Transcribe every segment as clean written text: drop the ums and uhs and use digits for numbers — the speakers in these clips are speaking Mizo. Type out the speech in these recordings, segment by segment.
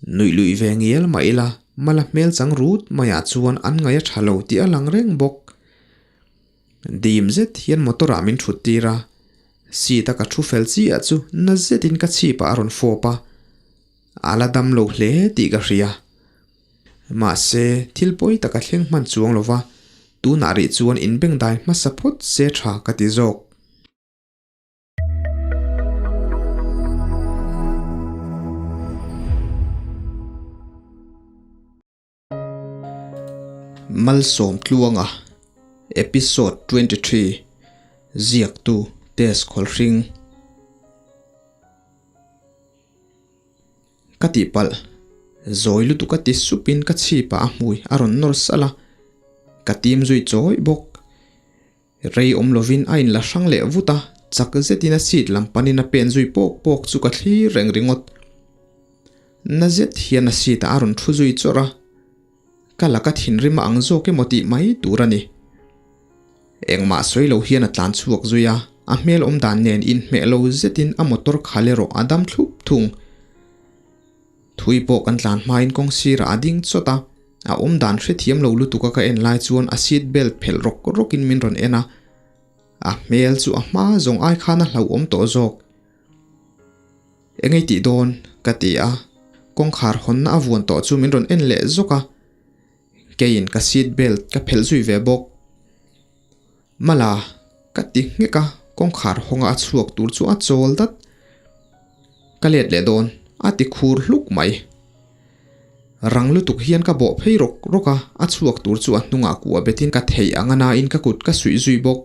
Nuih luih ve ngial mah ila, mala hmel chang rut maiah chuan an ngaih a tha lo tih a lang reng bawk. Dim zet hian motor ah min thut tir a, seat a ka thu fel chiah chu na zetin ka chhip ah a rawn fawp a, a la dam lo hle tih ka hria. Mahse, thil pawi tak a thleng hman chuang lo va, tunah rih chuan inbengdai hmasa phawt se tha ka ti zawk. Malsawm Tluanga Episode 23 Ziaktu Tess Khawlhring Ka tihpalh zawi lutuk a ti supin ka chhipah a hmui a rawn nawr salh a, ka tim zui chawih bawk. Rei awm lovin a inla hrang leh vut a, chak zetin a seat lam panin a pen zui pawk pawk chu ka thlir reng ringawt. Na zet hian a seat ah a rawn thu zui chawrh a, ka laka thinrim a ang zawk emaw tih mai tur a ni. Engmah sawi lo hian a tlan chhuak zui a, a hmel awm dan nen inhmeh lo zetin a motor khal erawh a dam thlup thung. Thui pawh kan tlan hmain kawng sirah a ding chawt a, a awm dan hrethiam lo lutuk a ka en lai chuan a seat belt phelh rawk rawk in min rawn en a, a hmel chu a hma zawng ai khan a hlauhawm tawh zawk. Engei tih dawn? ka ti a, kawngkhar hawnna a vuan tawh chu min rawn en leh zawk a, keiin ka seat belt ka phelh zui ve bawk. Mala, ka ti nghek a, kawngkhar hawnga a chhuak tur chu a chawl dat. Ka let leh dawn, a ti khur hluk mai. Rang lutuk hian ka bawh phei rawk rawk a, a chhuak tur chu a hnungah kuah betin ka theih ang a nain ka kut ka suih zui bawk.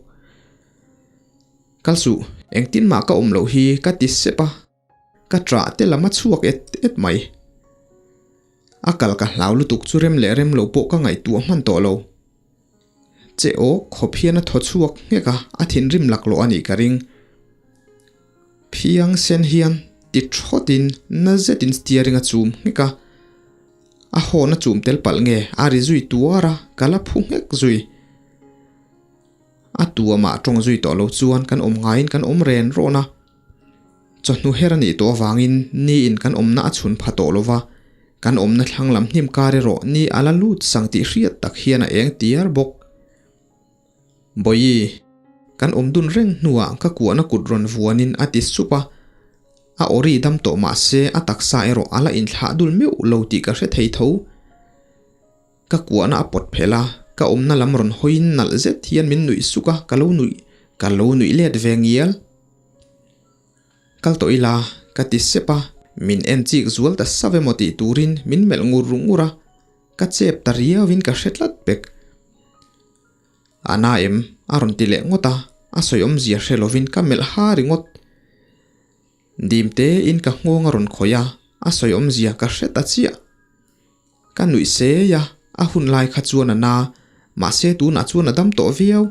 Kal suh, engtin mah ka awm loh hi ka ti sep a. Ka ṭah te lam a chhuak et et mai. A kal ka hlau lutuk chu rem leh rem lo pawh ka ngaihtuah hman tawh lo. Che aw khawp hian a thaw chhuak nghek a, a thinrim laklawh a nih ka ring. Phiang sen hian ti thawtin na zetin steering a chum nghek a. A hawn a chum tel palh nge a ri zui tuar a, ka la phu nghek zui. A tuamah tawng zui tawh lo chuan kan awm ngaiin kan awm ren rawn a. Chawhnu her a nih tawh avangin niin kan awmna a chhun pha tawh lo va, kan awmna thlang lam hnim kar erawh ni a la lut sang tih hriat tak hian a eng tiar bawk. Bawihi, kan awm dun reng hnuah ka kuahna kut rawn vuanin a ti sup a, a awri dam tawh mah se a taksa erawh a la inthlah dul meuh lo tih ka hre thei tho. Ka kuahna a pawt phelh a, ka awmna lam rawn hawiin nalh zet hian min nuih suk a, ka lo nuih, ka lo nuih let ve ngial. Kal tawh ila, ka ti sep a, min en chik zual ta sap emaw tih turin min melh ngur ngur a, ka chep ta riauin ka hre tlat pek. A na em? a rawn ti leh ngawt a, a sawi awmzia hre lovin ka melh ha ringawt. Dim tein ka nghawng a rawn khawih a, a sawi awmzia ka hre ta chiah. Ka nuih sei a, a hun lai kha chuan a na, mahse tunah chuan a dam tawh viau.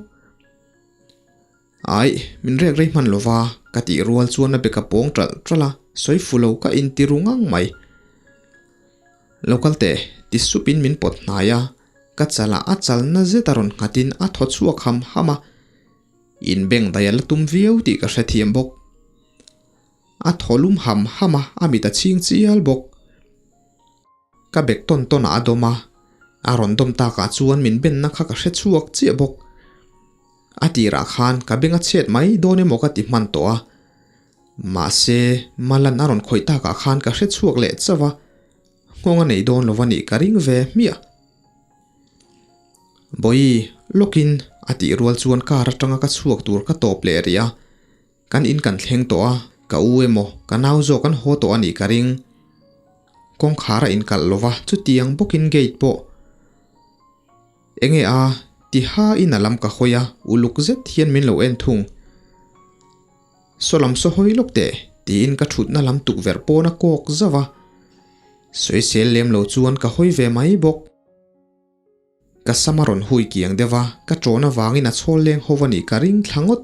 Aih, min rek rei hman lova, ka tih rual chuan a bek a pawng ṭalh ṭalh a, sawi fu lo ka inti ru ngang mai. Lo kal teh, ti supin min pawt hnai a, ka chalah a chalna zet a rawn nghatin a thaw chhuak ham ham a, inbengdaih a la tum viau tih ka hrethiam bawk. A thaw lum ham ham a, a mit a chhing chial bawk. Ka bek tawn tawn ah a dawm a, a rawn dawm takah chuan min benna kha ka hre chhuak chiah bawk. A tirah khan ka beng a chhiat mai dawn emaw ka ti hman tawh a, mahse Malan a rawn khawih takah khan ka hre chhuak leh chauh a, nghawng a nei dawn lo a nih ka ring ve hmiah. Bawihi, lawkin a tih rual chuan car atanga ka chhuak tur ka tawp leh rih a, Kan in kan thleng tawh a, ka u emaw, ka nau zawk an haw tawh a nih ka ring. Kawngkhar a inkalh lo va, chutiang bawkin gate pawh. Enge a, ti ha in a lam ka hawi a, uluk zet hian min lo en thung. Saw lam saw hawi lawk teh, tiin ka thutna lam tukverh pawn a kawk zauh a. Sawisel lem lo chuan ka hawi ve mai bawk. Ka sam a rawn hui kiang deuh a, ka ṭawn avangin a chhawl leng ho a nih ka ring thla ngawt.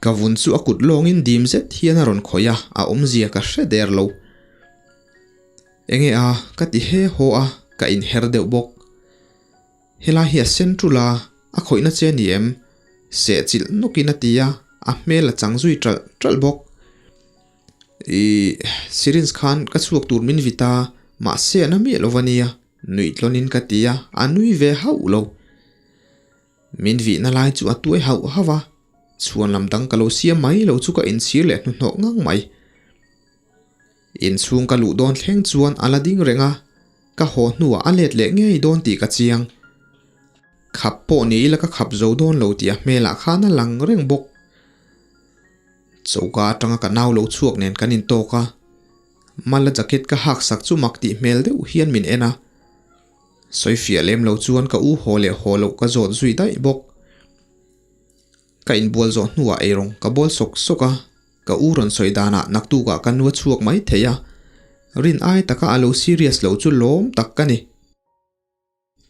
Ka vun chu a kut lawngin dim zet hian a rawn khawih a, a awmzia ka hre der lo. Enge a, ka ti he haw a, ka inher deuh bawk. Helai hi a sen ṭul a, a khawihna che ni em? Sehchilh nawkin a ti a, a hmel a chang zui ṭalh ṭalh bawk. Ih, syringe khan ka chhuak tur min vit a, mahse a na miah lo va nia, nuih tlawnin ka ti a, a nui ve hauh lo. Min vihna lai chu a tuai hauh hauh a, chhuan lam dang ka lo siam mai lo chu ka inchhir leh hnuhnawh ngang mai. Inchhung ka luh dawn thleng chuan a la ding reng a, ka haw hnuah a let leh ngei dawn tih ka chiang. Khap pawh ni ila ka khap zo dawn lo tih a hmelah khan a lang reng bawk. Choka atanga ka nau lo chhuak nen kan intawk a, Mala jacket ka hak sak chu mak tih hmel deuh hian min en a. Sawifiah lem lo chuan ka u haw leh haw loh ka zawt zui daih bawk. Ka inbual zawh hnuah eirawng ka bawl sawk sawk a, ka u rawn sawi danah naktukah ka nu a chhuak mai thei a, rin ai taka a lo serious lo chu lawm tak ka ni.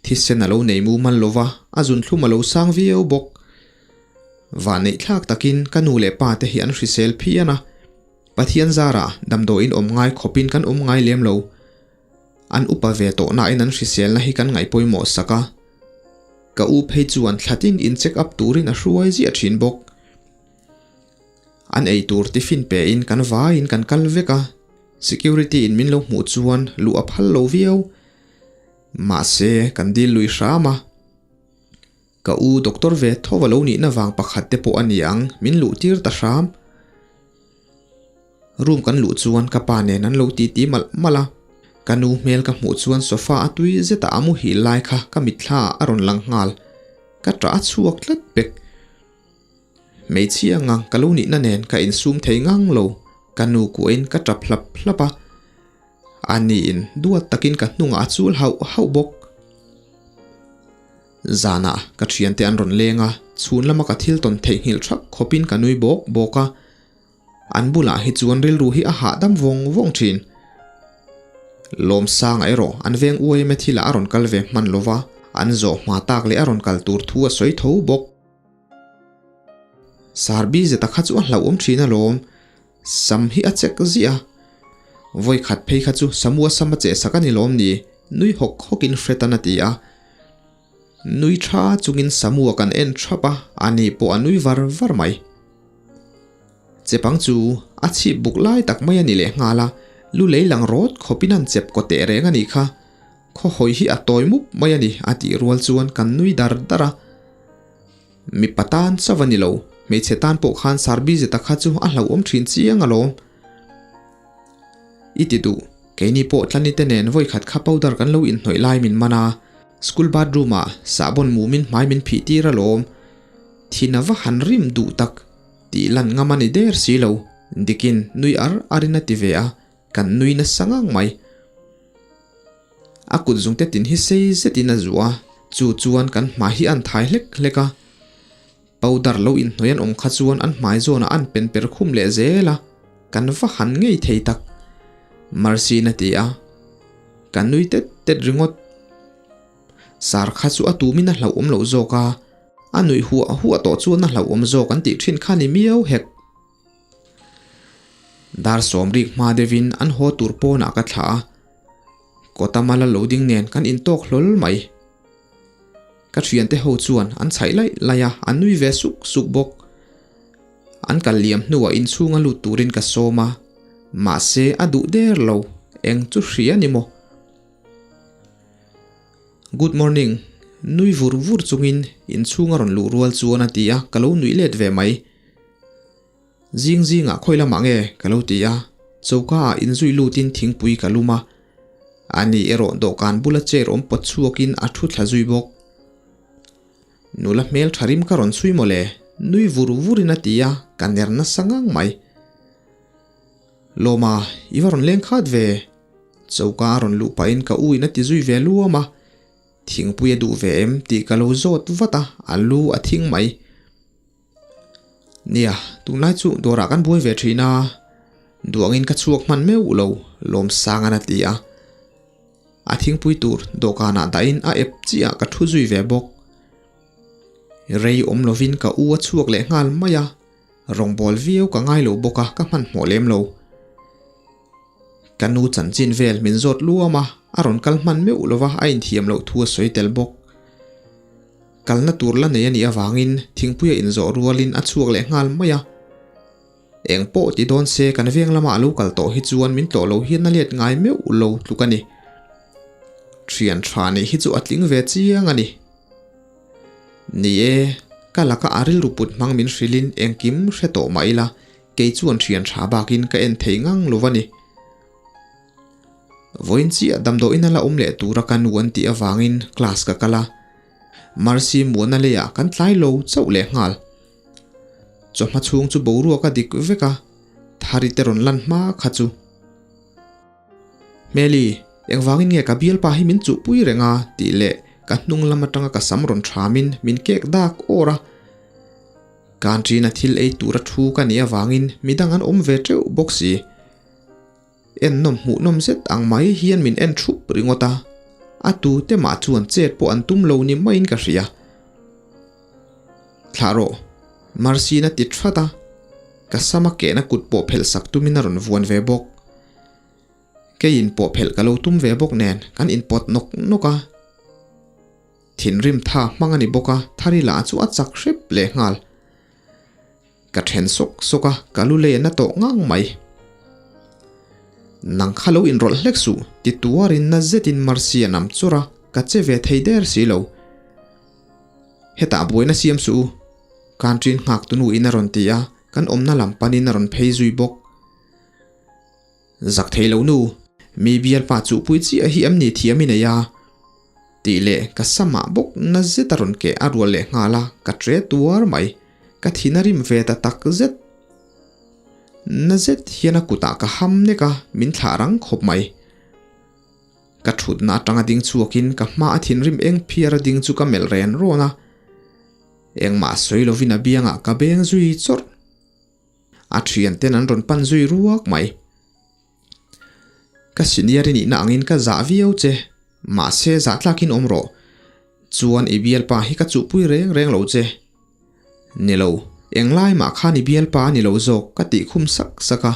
Thisen a lo nei mumal lo va, a zunthlum a lo sang viau bawk. Vanneih thlak takin ka nu leh pa te hi an hrisel phian a, Pathian zarah damdawiin awm ngai khawpin kan awm ngai lem lo. An upa ve tawh nain an hriselna hi kan ngaih pawimawh sak a. Ka u phei chuan thlatin in check up turin a hruai ziah thin bawk. An ei tur tiffin pein kan vaiin kan kal vek a, security in min lo hmuh chuan luh a phal lo viau. Mahse kan dil lui hram a. Ka u doctor ve tho a lo nihna vang pakhat te pawh a ni ang min luh tir ta hram. Room kan luh chuan ka pa nen an lo titi malh malh a, ka nu hmel ka hmuh chuan sofa a tui zeta a muhil lai kha ka mitthla ah a rawn lang nghal, ka ṭah a chhuak tlat pek. Hmeichhia ngang ka lo nihna nen ka insum thei ngang lo, ka nu kuahin ka ṭap hlap hlap a, ani in duat takin ka hnungah a chul hauh hauh bawk. Zanah ka ṭhiante an rawn leng a, chhun lama ka thil tawn theihnghilh ṭhak khawpin ka nui bawk bawk a. An bulah hi chuan rilru hi a hahdam vawng vawng thin. Lawmsanga erawh an veng uaime thilah a rawn kal ve hman lo va, an zawh hma tak leh a rawn kal tur thu a sawi tho bawk. Sarbi zeta kha chu a hlauhawm thin alawm, sam hi a chek ziah a. Vawikhat phei kha chu Samua sam a chehsak a ni lawm ni, nui hawk hawkin Hretan a ti a. Nui tha chungin Samua kan en thap a, ani pawh a nui var var mai. Chepang chu a chhip buk lai tak mai a ni leh nghal a, lu lei lang rawt khawpin an chep kaw teh reng a nih kha. Khaw hawi hi a tawi mup mai a ni a tih rual chuan kan nui dar dar a. Mipa tan chauh a ni lo, hmeichhe tan pawh khan Sarbi zeta kha chu a hlauhawm thin chiang alawm. I ti duh, keini pawh tlani te nen vawikhat kha powder kan lo inhnawih lai min man a, school bathroom ah sahbawn mumin hmai min phih tir alawm. Thin a va han rim duh tak tih lan ngam a ni der si lo, Dikin nui ar arin a ti ve a, kan nui nasa ngang mai. A kut zungte tin hi sei zetin a zuah a, chu chuan kan hmai hi an thai hlek hlek a. Powder lo inhnawih an awm kha chuan an hmai zawnah an pen per khum leh zel a, kan va han ngei thei tak. Mercy-in a ti a, ka nui tet tet ringawt. Sar kha chu a tumin a hlauhawm loh zawk a, a nuih huah huah tawh chuan a hlauhawm zawk an tih thin kha ni miau hek. Dar sawmrik hma deuhin an haw tur pawnah ka thlah a, kawta mala lo ding nen kan intawk hlawl mai. Ka thiante ho chuan an chhaih laih laih a, an nui ve suk suk bawk. An kal liam hnuah inchhunga lut turin ka sawm a, mahse a duh der lo, eng chu hria ni maw? Good morning, nui vur vur chungin inchhunga rawn luh rual chuan a ti a, ka lo nuih let ve mai. Zing zingah khawi lamah nge ka lo ti a, choka ah inzui lutin thingpui ka lum a, ani erawh dawhkan bula chair awm pawt chhuakin a thu thla zui bawk. Nula hmel tha rim ka rawn chhui mawle, nui vur vurin a ti a, ka ner nasa ngang mai. Lawma, i va rawn leng khat ve. Choka a rawn luh pahin ka u in a ti zui ve luam a, thingpui a duh ve em tih ka lo zawt vat a, a lu a thing mai. Nia, tunlai chu dawrah kan buai ve thin a, duangin ka chhuak hman meuh lo, Lawmsanga'n a ti a. A thingpui tur dawhkanah dahin a ep chiah ka thu zui ve bawk. Rei awm lovin ka u a chhuak leh nghal mai a, rawngbâwl viau ka ngai lo bawk a, ka hmanhmawh lem lo. Ka nu chanchin vel min zawt luam a, a rawn kal hman meuh lova a inthiam loh thu a sawi tel bawk. Kalna tur la nei a nih avangin thingpuia inzawh rualin a chhuak leh nghal mai a. Eng pawh ti dawn se kan veng lama a lo kal tawh hi chuan min tlawh lo hian a let ngai meuh lo tluk a ni. Thian tha nih hi chu a tling ve chiang a ni. Ni e, ka laka a rilru put hmang min hrilhin engkim hre tawh mah ila kei chuan thian tha bakin ka en thei ngang lo va ni. Vawiin chiah damdawiin a la awm leh tura ka nu an tih avangin class ka kal a, Mercy muahna leiah kan tlai lo chauh leh nghal. Chawhma chhung chu boruak a dik vek a, Thari te rawn lan hma kha chu. Hmeli, engvangin nge ka bialpa hi min chuhpui reng a? tih leh ka hnung lam atanga ka sam rawn thamin min kek dak awr a. Canteen-a thil ei tura thu ka nih avangin midang an awm ve teuh bawk si. Ennawm hmuhnawm zet ang mai hian min en thup ringawt a, a tute mah chuan chet pawh an tum lo ni maiin ka hria. Thlah rawh, Marcin a ti that a, ka sama kehna kut pawh phelh sak tumin a rawn vuan ve bawk. Keiin pawh phelh ka lo tum ve bawk nen kan inpawt nawk nawk a. Thinrim tha hmang a ni bawk a, Thari lah chu a chak hrep lehnghal. Ka then sawk sawk a, ka lu lei a na tawh ngang mai. Nang kha lo inrawlh hlek suh, ti tuarin na zetin Mercy a nam chawrh a, ka che ve thei der si lo. Hetah buaina siam suh u, Canteen nghak tunu in a rawn ti a, kan awmna lam panin a rawn phei zui bawk. Zak thei lo nu, mi bialpa chuhpui chiah hi em ni thiam i nei a? Tih leh ka samah bawk na zet a rawn keh a rual leh nghal a, ka tre tuar mai. Ka thin a rim ve ta tak zet. Na zet hian a kutah ka ham nek a, min thlah rang khawp mai. Ka thutna atanga ding chhuakin ka hma a thinrim eng phiar a ding chu ka melh ren rawn a. Engmah sawi lovin a biangah ka beng zui chawrh. A thianten an rawn pan zui ruak mai. Ka senior i nihna angin ka zah viau che, mahse zah tlakin awm rawh. Chuan i bialpa hi ka chuhpui reng reng lo che. Ni lo, englai mah khan i bialpa a ni lo zawk ka tih khum sak sak a.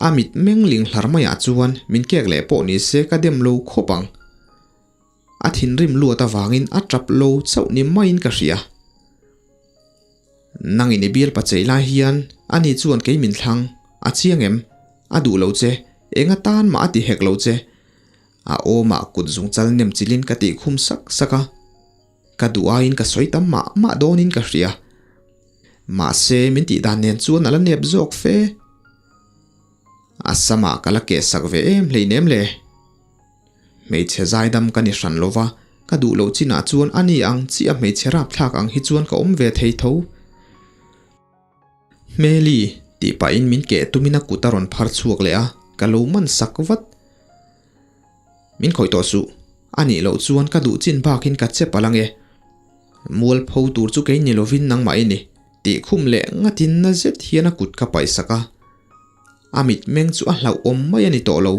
A mit meng ling hlar maiah chuan min kek leh pawh ni se ka dem lo khawp ang. A thinrim luat avangin a tap lo chauh ni maiin ka hria. Nangin i bialpa chei lai hian ani chuan kei min thlang, a chiang em? A duh lo che, eng atan mah a ti hek lo che. A awmah kut zungchal nem chilin ka tih khum sak sak a. Ka duh aiin ka sawi tam mah mah dawnin ka hria. Mahse min tih dan nen chuan a la nep zawk fe. A samah ka la keh sak ve em hleinem le. Hmeichhe zaidam ka ni hran lova, ka duh loh chinah chuan a ni ang chiah hmeichhe rapthlak ang hi chuan ka awm ve thei tho. Hmeli, tih pahin min keh tumin a kut a rawn phar chhuak leh a, ka lo man sak vat. Min khawih tawh suh, a nih loh chuan ka duh chin bakin ka che palh ange. Mualpho tur chu kei ni lovin nangmah i ni, tih khum leh ngatin na zet hian a kut ka paih sak a. A mitmeng chu a hlauhawm mai a ni tawh lo,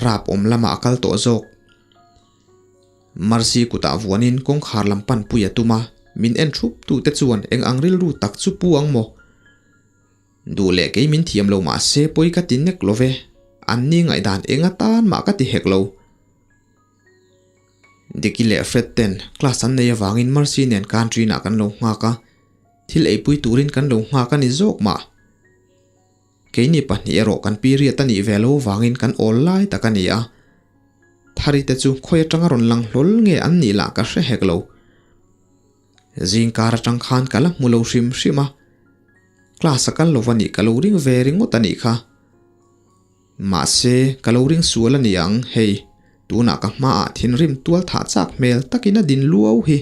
rap awm lamah a kal tawh zawk. Mercy kutah vuanin kawngkhar lam panpui a tum a, min en thup tute chuan eng ang rilru tak chu pu ang maw? Duh leh kei min thiam lo mah se pawi ka ti nek lo ve, an ni ngaihdan eng atan mah ka ti hek lo. Diki leh Fred ten class an nei avangin Mercy nen canteen ah kan lo nghak a, thil eipui turin kan lo nghak a ni zawk mah. Keini pahnih erawh kan period a nih ve lo vangin kan awl lai tak a ni a. Thari te chu khawi atanga rawn lang hlawl nge an nih lah ka hre hek lo. Zingkar atang khan ka la hmu lo hrim hrim a. Class a kal lo va nih ka lo ring ve ringawt a nih kha. Mahse, ka lo ring sual a ni ang, hei, tunah ka hmaah thinrim tual thah chak hmel takin a din luau hi.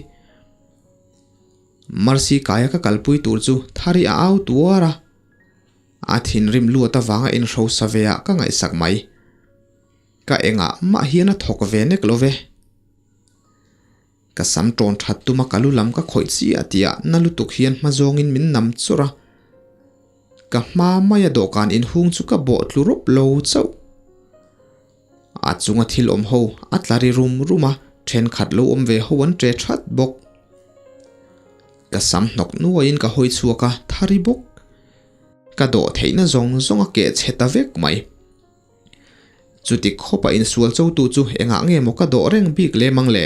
Mercy kaia ka kalpui tur chu Thari a au tuar a. A thinrim luat avanga inhrosa ve ah ka ngaihsak mai. Ka engah mah hian a thawk ve nek lo ve. Ka sam tawn that tuma ka lu lam ka khawih chiah tihah na lutuk hian hma zawngin min nam chawrh a. Ka hma maia dawhkan inhung chu ka bawh tlu rawp lo chauh. A chunga thil awm ho a tla ri rum rum a, thenkhat lo awm ve ho an che that bawk. Ka sam hnawk nuaiin ka hawi chhuak a, thari bawk. Ka dawh theihna zawng zawng a keh chhe ta vek mai. Chuti khawpa insual chotu chu engah nge maw ka dawh reng bik lem ang le?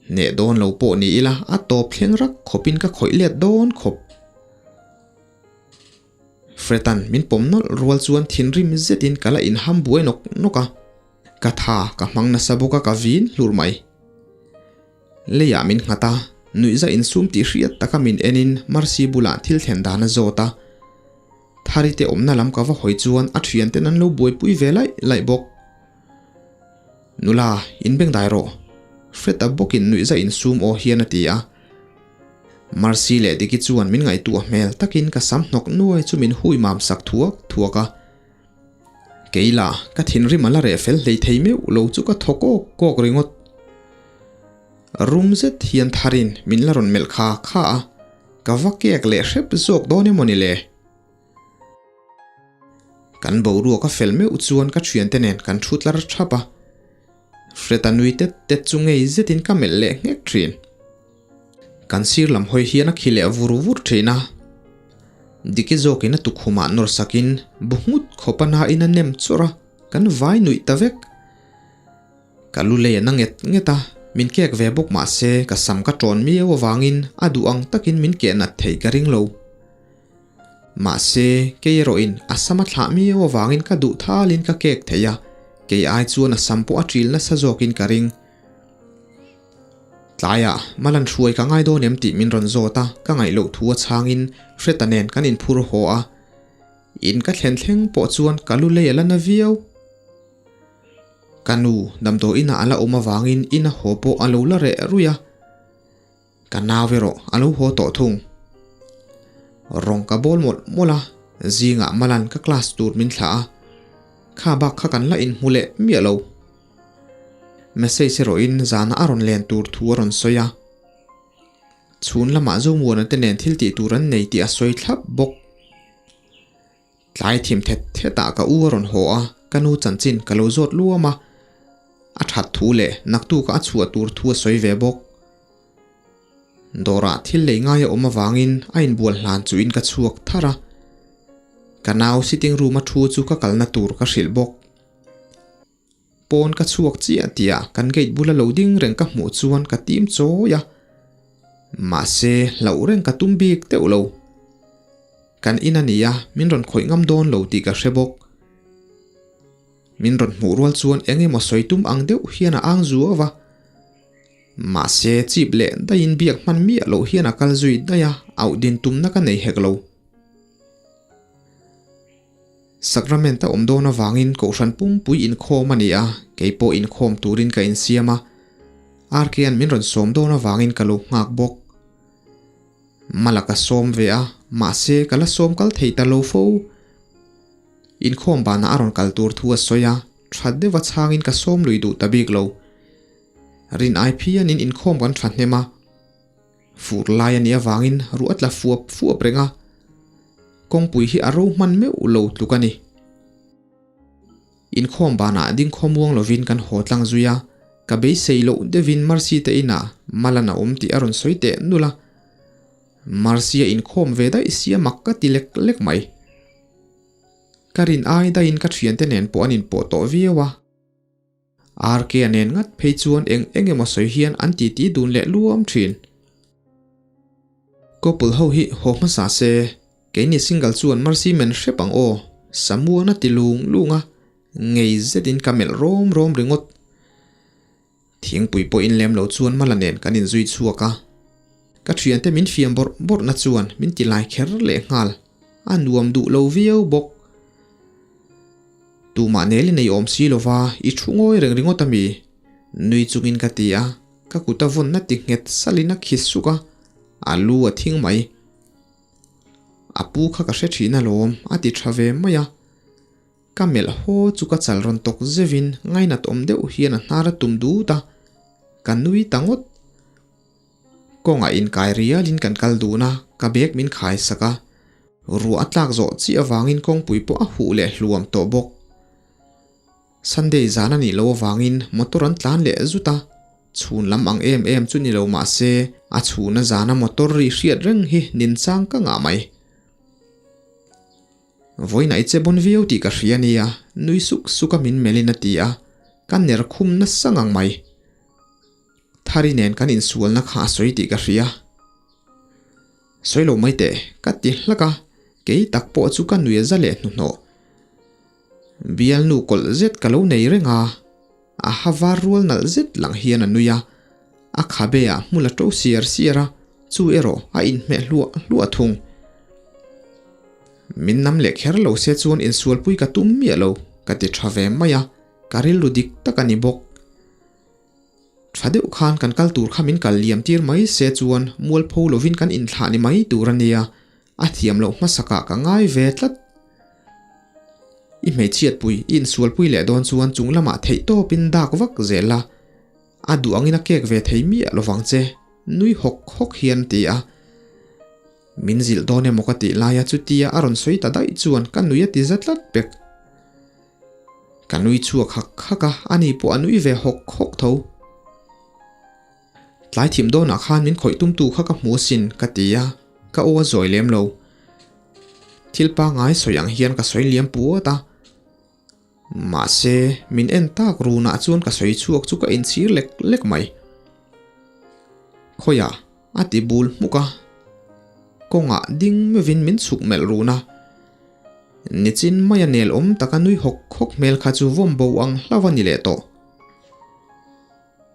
Hneh dawn lo pawh ni ila a tawp thleng rak khawpin ka khawih let dawn khawp. Fred-a'n min pawm nawlh rual chuan thinrim zetin ka la inham buai nawk nawk a, ka tha ka hmang nasa bawk a ka vin hlur mai. Leiah min nghat a, nuihza insum tih hriat taka min enin Mercy bulah thil thlen dan a zawt a. Thari te awmna lam ka va hawi chuan a thianten an lo buaipui ve laih laih bawk. Nula, inbeng dai rawh. Fred-a bawkin nuihza insum aw hian a ti a. Mercy leh Diki chuan min ngaihtuah hmel takin ka sam hnawk nuai chu min hui mam sak thuak thuak a. Kei lah ka thinrim a la reh fel hlei thei meuh lo chu ka thaw kawk kawk ringawt. Rum zet hian tharin min la rawn melh kha kha a, ka va kek leh hrep zawk dawn emaw ni le? Kan boruak a fel meuh chuan ka thiante nen kan thu tlar thap a. Fred-a nui tet tet chu ngei zetin ka melh leh nghek thin. Kan sir lam hawi hian a khi leh vur vur thin a. Diki zawkin a tukhumah nawr sakin bu nghut khawp a nain a nem chawrh a, kan vai nuih ta vek. Ka lu lei a na nget nget a, min kek ve bawk mah se ka sam ka tawn miau avangin a duh ang takin min keh nat theih ka ring lo. Mahse, kei erawhin a sam a thlah miau avangin ka duh thalin ka kek thei a, kei ai chuan a sam pawh a ṭil nasa zawkin ka ring. Tlaiah Malan hruai ka ngai dawn em tih min rawn zawt a, ka ngaih loh thu a chhangin Hreta nen kan inphur haw a. In ka thlen thleng pawh chuan ka lu lei a la na viau. Ka nu damdawi inah a la awm avangin in a haw pawh a lo la reh ruih a. Ka nau erawh a lo haw tawh thung. Rawng ka bawl mawlh mawlh a, zingah Malan ka class tur min thlah a, kha bak kha kan la inhmu leh miah lo. Message erawhin zana a rawn len tur thu a rawn sawi a. Chhun lamah Zomuana te nen thil tih tur an nei tih a sawi thlap bawk. Tlai thim thet thetah ka u a rawn haw a, ka nu chanchin ka lo zawt luam a. A that thu leh naktuka a chhuah tur thu a sawi ve bawk. Dawrah thil lei ngai a awm avangin a inbual hlan chuhin ka chhuak thar a. Ka nau sitting room a thu chu ka kalna tur ka hrilh bawk. Pawn ka chhuak chiah tihah kan gate bula lo ding reng ka hmuh chuan ka tim chawi a. Mahse, hlauh reng ka tum bik deuh lo. Kan in a ni a, min rawn khawih ngam dawn lo tih ka hre bawk. Min rawn hmuh rual chuan eng emaw sawi tum ang deuh hian a ang zuau a. Mahse, chip leh daihin biak hman miah loh hian a kal zui daih a, auh din tumna ka nei hek lo. Sacrament a awm dawn avangin Kohhran pumpui inkhawm a ni a, kei pawh inkhawm turin ka insiam a. RK-a'n min rawn sawm dawn avangin ka lo nghak bawk. Mala ka sawm ve a, mahse ka la sawm kal thei ta lo fo. Inkhawm banah a rawn kal tur thu a sawi a, tha deuha chhangin ka sawm lui duh ta bik lo. Rin ai phianin inkhawm kan thahnem a. Fur lai a nih avangin ruah a tla fuap fuap reng a, kawngpui hi a ro hman meuh lo tluk a ni. Inkhawm banah ding khawmuang lovin kan haw tlang zui a, ka beisei loh deuhin Mercy te inah Malan a awm tih a rawn sawi teh nulh a. Mercy a inkhawm ve daih sia mak ka ti lek lek mai. Ka rin ai daihin ka thiante nen pawh an inpawh tawh viau a. RK-a nen ngat phei chuan eng eng emaw sawi hian an titi dun leh luam thin. Couple ho hi haw hmasa se, keini single chuan Mercy men hrep ang aw, Samuan a ti lung lung a, ngei zetin ka melh rawm rawm ringawt. Thingpui pawh in lem lo chuan Mala nen kan inzui chhuak a, ka thiante min fiam bawrh bawrhna chuan min ti lai kher leh nghal, a nuam duh lo viau bawk. Tumah nel i nei awm si lova i thu ngawi reng ringawt a mi? Nui chungin ka ti a, ka kut a vawnna ti nghet salin a khi suk a, a lu a thing mai. A pu kha ka hre thin alawm a ti tha ve mai a. Ka melh haw chu ka chal rawn tawk zeuhin ngainat awm deuh hian a hnar a tum dut a, ka nui ta ngawt. Kawngah inkai rialin kan kal dun a, ka bag min khai sak a. Ruah a tlak zawh chiah avangin kawngpui pawh a huh leh hluam tawh bawk. Sunday zan a nih loh avangin motor an tlan leh zut a, chhun lam ang em em chu ni lo mah se a chhuna zana motor ri hriat reng hi nin chang ka ngah mai. Vawiin i che bawn viau tih ka hria nia, nui suk suk a min melhin a ti a, ka ner khum nasa ngang mai. Thari nen kan insualna kha a sawi tih ka hria. Sawi lo mai teh, ka ti hlak a. Kei tak pawh chu ka nui a za leh hnuhnawh. Bialnu kawlh zet ka lo nei reng a, a ha var rual nalh zet lang hian a nui a, a khabe ah hmul a to siar siar a, chu erawh a inhmeh hluah hluah thung. Min nam leh kher lo se chuan insualpui ka tum miah lo, ka ti tha ve mai a, ka rilru dik tak a ni bawk. Tha deuh khan kan kal tur kha min kal liam tir mai se chuan mualpho lovin kan inthlah ni mai tur a nia, a thiam loh hmasakah ka ngai ve tlat. I hmeichhiatpui i insualpui leh dawn chuan chung lamah theih tawpin dak vak zel la, a duh angin a kek ve thei miah lovang che, nui hawk hawk hian a ti a. Min zilh dawn emaw ka tih laia chutia a rawn sawi ta daih chuan ka nui a ti za tlat pek. Ka nui chhuak hak hak a, ani pawh a nui ve hawk hawk tho. Tlai thim dawnah khan min khawih tumtu kha ka hmu asin ka ti a, ka aw a zawi lem lo. Thil pangngai sawi ang hian ka sawi liam puat a. Mahse, min en tak runah chuan ka sawi chhuak chu ka inchhir lek lek mai. Khawiah a ti bul hmuk a, kawngah ding meuhin min chhuk melh run a. Nichin maia nel awm taka nui hawk hawk hmel kha chu vawm bo ang hlauh a ni leh tawh.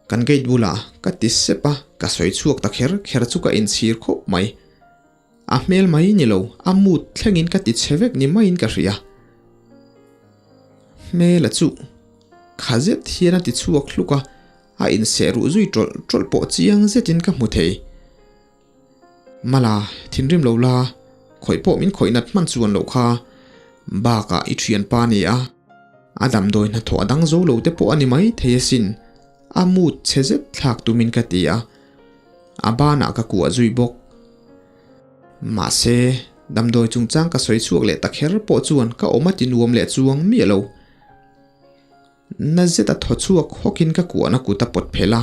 Kan gate bulah ka ti sep a, ka sawi chhuak ta kher kher chu ka inchhir khawp mai. A hmel mai ni lo, a mood thlengin ka ti chhe vek ni maiin ka hria. Hmela chu kha zet hian a ti chhuak hluk a, a inseh ruh zui tawlh tawlh pawh chiang zetin ka hmu thei. Mala, thinrim lo la, khawih pawh min khawih nat hman chuan loh kha, bakah i thianpa ni a, a damdawi hnathawh a dang zo lo te pawh a ni mai thei asin, a mood chhe zet thlak tumin ka ti a, a banah ka kuah zui bawk. Mahse, damdawi chungchang ka sawi chhuak leh ta kher pawh chuan ka awm a ti nuam leh chuang miah lo. Na zet a thaw chhuak hawkin ka kuahna kut a pawt phelh a.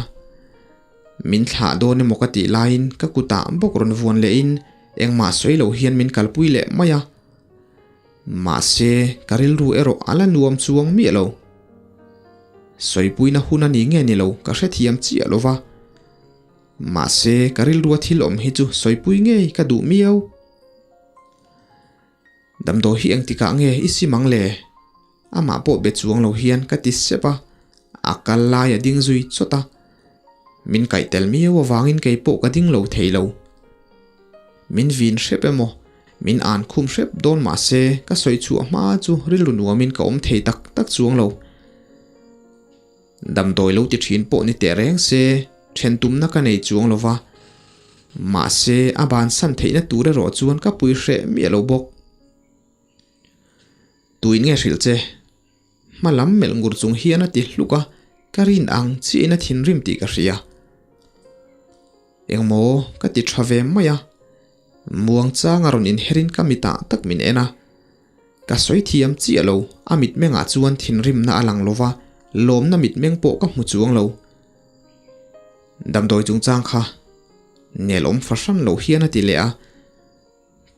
Min thlah dawn emaw ka tih laiin ka kutah bawk rawn vuan lehin engmah sawi lo hian min kalpui leh mai a. Mahse, ka rilru erawh a la nuam chuang miah lo. Sawipuina hun a ni nge ni lo ka hrethiam chiah lo va. Mahse, ka rilrua thil awm hi chu sawipui ngei ka duh miau. Damdawi hi engtikah nge i sim ang le? Amah pawh be chuang lo hian ka ti sep a, a kal lai a ding zui chawt a. Min kaih tel miau avangin kei pawh ka ding lo thei lo. Min vin hrep emaw, min an khum hrep dawn mah se ka sawi chhuah hma chu rilru nuamin ka awm thei tak tak chuang lo. Damdawi lo ti thin pawh ni teh reng se, then tumna ka nei chuang lo va. Mahse, a bansan theihna tur erawh chuan ka pui hreh miah lo bawk. Tuin nge hrilh che? Hma lam melh ngur chung hian a ti hluk a, ka rin ang chiahin a thinrim tih ka hria. Engmaw ka ti tha ve mai a, muangchanga rawn inherin ka mitah tak min en a. Ka sawi thiam chiah lo, a mitmengah chuan thinrimna a lang lo va, lawmna mitmeng pawh ka hmu chuang lo. Damdawi chungchang kha nelawm fahran lo hian a ti leh a.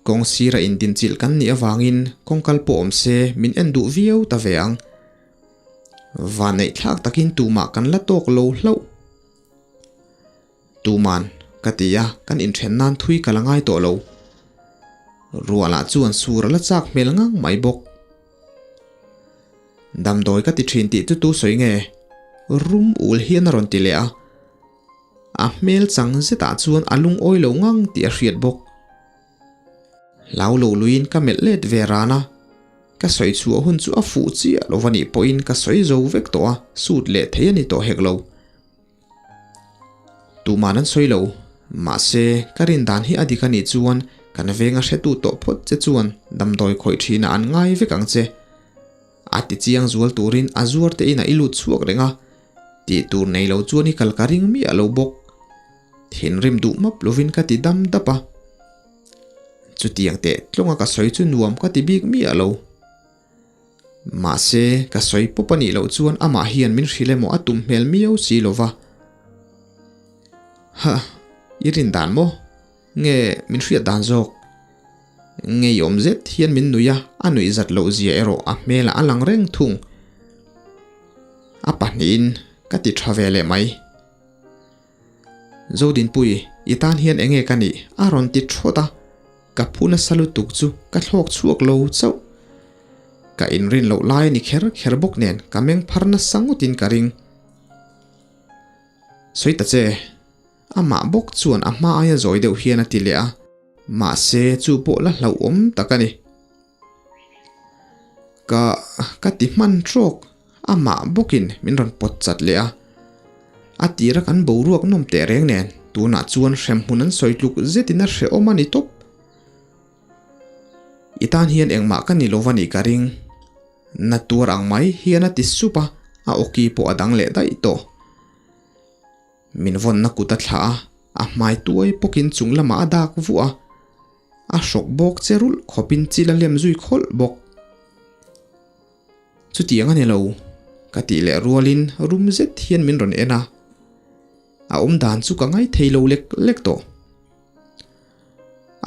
Kawng sira indinchilh kan nih avangin kawng kal pawh awm se min en duh viau ta ve ang. Vanneih thlak takin tumah kan la tawk lo hlauh. Tuman, ka ti a, kan inthen nan thui ka la ngai tawh lo. Ruah lah chuan sur a la chak hmel ngang mai bawk. Damdawi ka ti thin tih chu tu sawi nge? Rum ul hian a rawn ti leh a. A hmel chang zetah chuan a lungawi lo ngang tih a hriat bawk. Hlau lo luiin ka melh let ve ran a, ka sawi chhuah hun chu a fuh chiah lo va nih pawhin ka sawi zo vek tawh a, sut leh thei a ni tawh hek lo. Tuman an sawi lo, mahse ka rin dan hi a dik a nih chuan kan venga hretu tawh phawt che chuan damdawi khawih thinah an ngai vek ang che. A ti chiang zual turin a zuar te inah i lut chhuak reng a, tih tur nei lo chuan i kal ka ring miah lo bawk. Thinrim duh map lovin ka ti dam dap a. Chutiang teh tlawnga ka sawi chu nuam ka ti bik miah lo. Mahse, ka sawi pawp a nih loh chuan amah hian min hrilh emaw a tum hmel miau si lo va. Hah, i rin dan maw? Nge min hriat dan zawk? Ngeiawm zet hian min nuih a, a nuih zat loh zia erawh a hmelah a lang reng thung. A pahnihin ka ti tha ve leh mai. Zodinpui, i tan hian enge ka nih? A rawn ti thawt a. Ka phu nasa lutuk chu ka thlawk chhuak lo chauh. Ka inrin loh lai a ni kher kher bawk nen ka meng phar nasa ngawtin ka ring. Sawi ta che, amah bawk chuan a hma aia zawi deuh hian a ti leh a, mahse chu pawh la hlauhawm tak a ni. Ka ka ti hman trawk, amah bawkin min rawn pawt chat leh a. A tira kan boruak nawm teh reng nen tunah chuan hremhmun an sawi tluk zetin a hrehawm a ni tawp. I tan hian engmah ka ni lova nih ka ring. Na tuar ang mai hian a ti sup a, a awki pawh a dang leh daih tawh. Min vawnna kut a thlah a, a hmai tuai pawkin chung lamah a dak vuah a, a hrawk bawk che rulh khawpin chil a lem zui khawlh bawk. Chutiang a ni lo, ka tih leh rualin rum zet hian min rawn en a, a awm dan chu ka ngaithei lo lek lek tawh.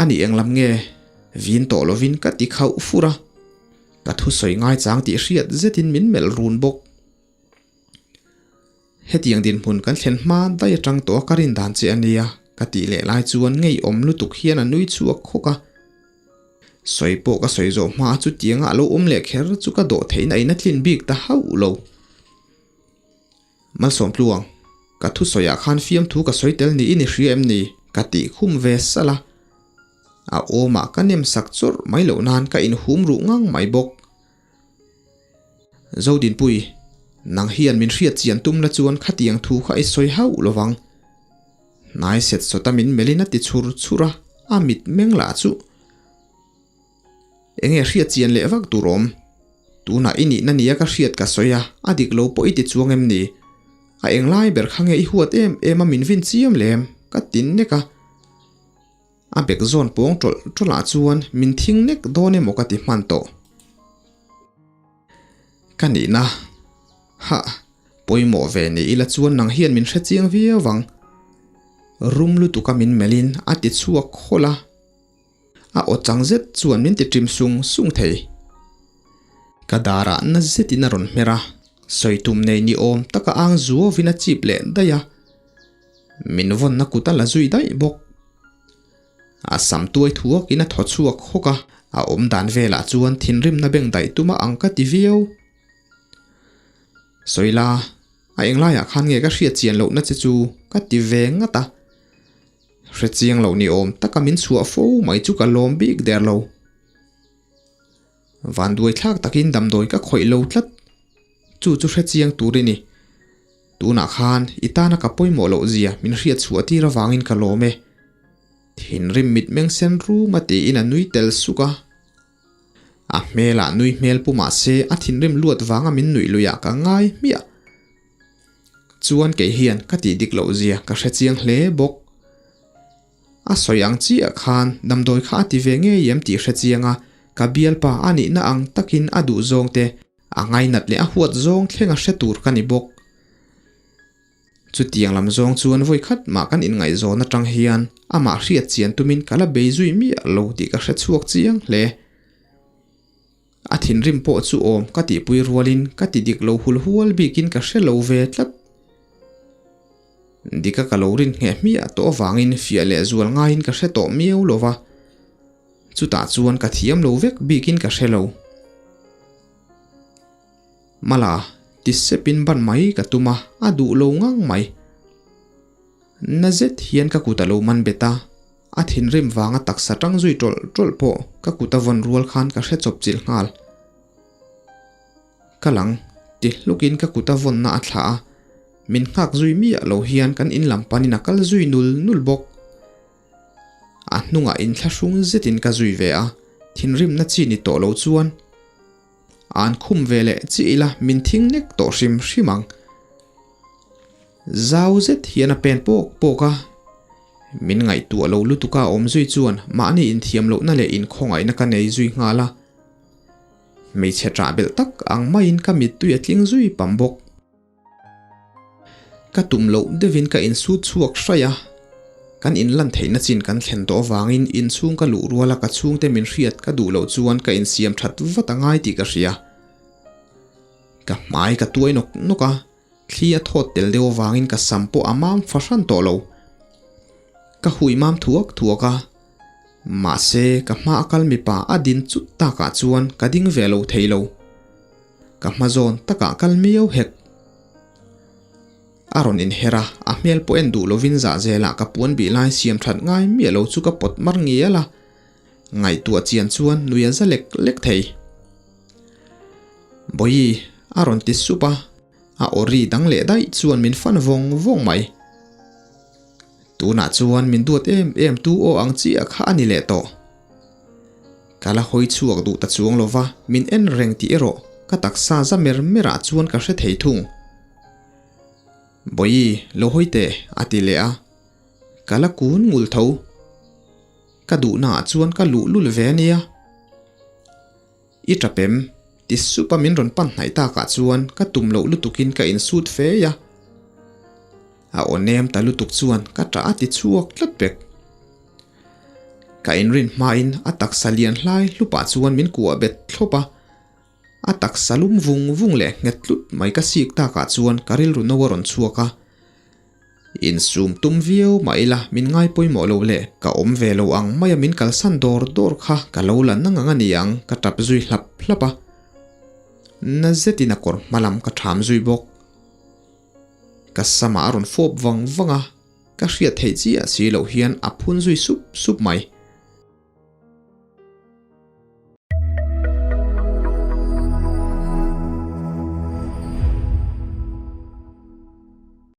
A nih englam nge? Vin tawh lovin ka ti khauh fur a, ka thusawi ngaichang tih hriat zetin min melh run bawk. Hetiang dinhmun kan thlen hma daih atang tawh a ka rin dan che a nia, ka tih leh lai chuan ngeiawm lutuk hian a nui chhuak khawk a. Sawi pawh ka sawi zawh hma chutianga a lo awm leh kher chu ka dawh theihna in a tlin bik ta hauh lo. Malsawm tluang, ka thusawiah khan fiamthu ka sawi tel niin i hria em ni? Ka tih khum ve salh a. A awmah ka nem sak chawrh mai loh nan ka inhum ruh ngang mai bawk. Zodinpui, nang hian min hriat chian tum la chuan khatiang thu kha i sawi hauh lo vang. Hnai set sawta min melhin a ti chhur chhur a, a mit meng lah chu. Enge hriat chian leh vak tur awm? Tunah i nihna nia ka hriat ka sawi a, a dik lo pawh i ti chuang em ni? A englai ber kha nge i huat em em a min vin chiam lem? Ka ti nek a. A bek zawn pawng tawlh tawlh ah chuan min thing nek dawn emaw ka ti hman tawh. Ka nihna. Hah. Pawimawh ve ni ila chuan nang hian min hre chiang viau vang. Rum lutuk a min melhin a ti chhuak khawlh a. A aw chang zet chuan min ti ṭim sung sung thei. Ka darah na zetin a rawn hmer a, sawi tum nei ni awm taka ang zuauin a chip leh daih a. Min vawnna kut a la zui daih bawk. A sam tuai thuakin a thaw chhuak hawk a, a awm dan velah chuan thinrimna beng daih tuma ang ka ti viau. Sawila, a englaiah khan nge ka hriat chian lohna che chu ka ti ve ngat a. Hre chiang loh ni awm taka min chhuah fo mai chu ka lawm bik der lo. Vanduai thlak takin damdawi ka khawih lo tlat. Chu chu hre chiang tur i ni. Tunah khan i tana ka pawimawh loh zia min hriat chhuah tir avangin ka lawm e. Thinrim mitmeng sen rum a tiin a nui tel suk a. A hmelah nui hmel pu mah se a thinrim luat vanga min nuih luiah ka ngai hmiah. Chuan kei hian ka tih dik loh zia ka hre chiang hle bawk. A sawi ang chiah khan damdawi kha a ti ve ngei em tih hre chiang a, ka bialpa a nihna ang takin a duh zawng te, a ngainat leh a huat zawng thleng a hre tur ka ni bawk. Chutiang lam zawng chuan vawi khat mah kan inngaihzawn atang hian amah hriat chian tumin ka la bei zui miah lo tih ka hre chhuak chiang hle. A thinrim pawh chu awm ka tihpui rualin ka ti dik lo hul hual bikin ka hre lo ve tlat. Dika ka lo rin ngheh hmiah tawh avangin fiah leh zual ngaiin ka hre tawh miau lo va, chutah chuan ka thiam lo vek bikin ka hre lo. Mala, ti sepin ban mai ka tum a, a duh lo ngang mai. Na zet hian ka kut a lo man bet a, a thinrim vanga taksa tang zui tawlh tawlh pawh ka kut a vawn rual khan ka hre chawp chilh nghal. Ka lang ti hlukin ka kut a vawnna a thlah a, min nghak zui miah lo hian kan in lam panin a kal zui nul nul bawk. A hnungah inthlahrung zetin ka zui ve a, thinrimna chi ni tawh lo chuan An khum ve leh chiah ila min thing nek tawh hrim hrim ang. Zau zet hian a pen pawk pawk a, min ngaihtuah lo lutuk a awm zui chuan mahni inthiam lohna leh inkhawngaihna ka nei zui nghal a. Hmeichhe ṭah belh tak ang maiin ka mittui a tling zui pam bawk. Ka tum loh deuhin ka insut chhuak hraih a, kan inlan theihna chin kan thlen tawh avangin inchhung ka luh ruala ka chhungte min hriat ka duh loh chuan ka insiam that vat a ngai tih ka hria. Ka hmai ka tuai nawk nawk a, thli a thawt tel deuh avangin ka sam pawh a mam fahran tawh lo. Ka hui mam thuak thuak a. Mahse, ka hma a kal mipa a din chut takah chuan ka ding ve lo thei lo. Ka hma zawn takah kal miau hek. A rawn inher a, a hmel pawh en duh lovin zahzelah ka puan bih lai siam that ngai miah lo chu ka pawt mar ngial a. Ngaihtuah chian chuan nui a za lek lek thei. Bawihi, a rawn ti sup a, a aw ri dang leh daih chuan min fan vawng vawng mai. Tunah chuan min duat em em tu aw ang chiah kha a ni leh tawh. Ka la hawi chhuak duh ta chuang lo va, min en reng tih erawh ka taksa za mer merah chuan ka hre thei thung. Bawihi, lo hawi teh, a ti leh a. Ka la kun ngul tho. Ka duhnaah chuan ka luh lul ve a nia. I tap em? Ti sup a min rawn pan hnaih takah chuan ka tum loh lutukin ka insut fe a. A aw nem ta lutuk chuan ka tah a ti chhuak tlat pek. Ka inrin hmain a taksa lian hlai hlupah chuan min kuah bet thlawp a. A taksa lum vung vung leh nghet tlut mai ka sik takah chuan ka rilru no a rawn chhuak a. Insum tum viau mah ila min ngai pawimawh lo le, ka awm ve lo ang maia min kalsan dawr dawr kha ka lo la nang ang a ni ang ka tap zui hlap hlap a. Na zetin a kawr hma lam ka ṭham zui bawk. Ka samah a rawn fawp vang vang a, ka hriat theih chiah si loh hian a phun zui sup sup mai.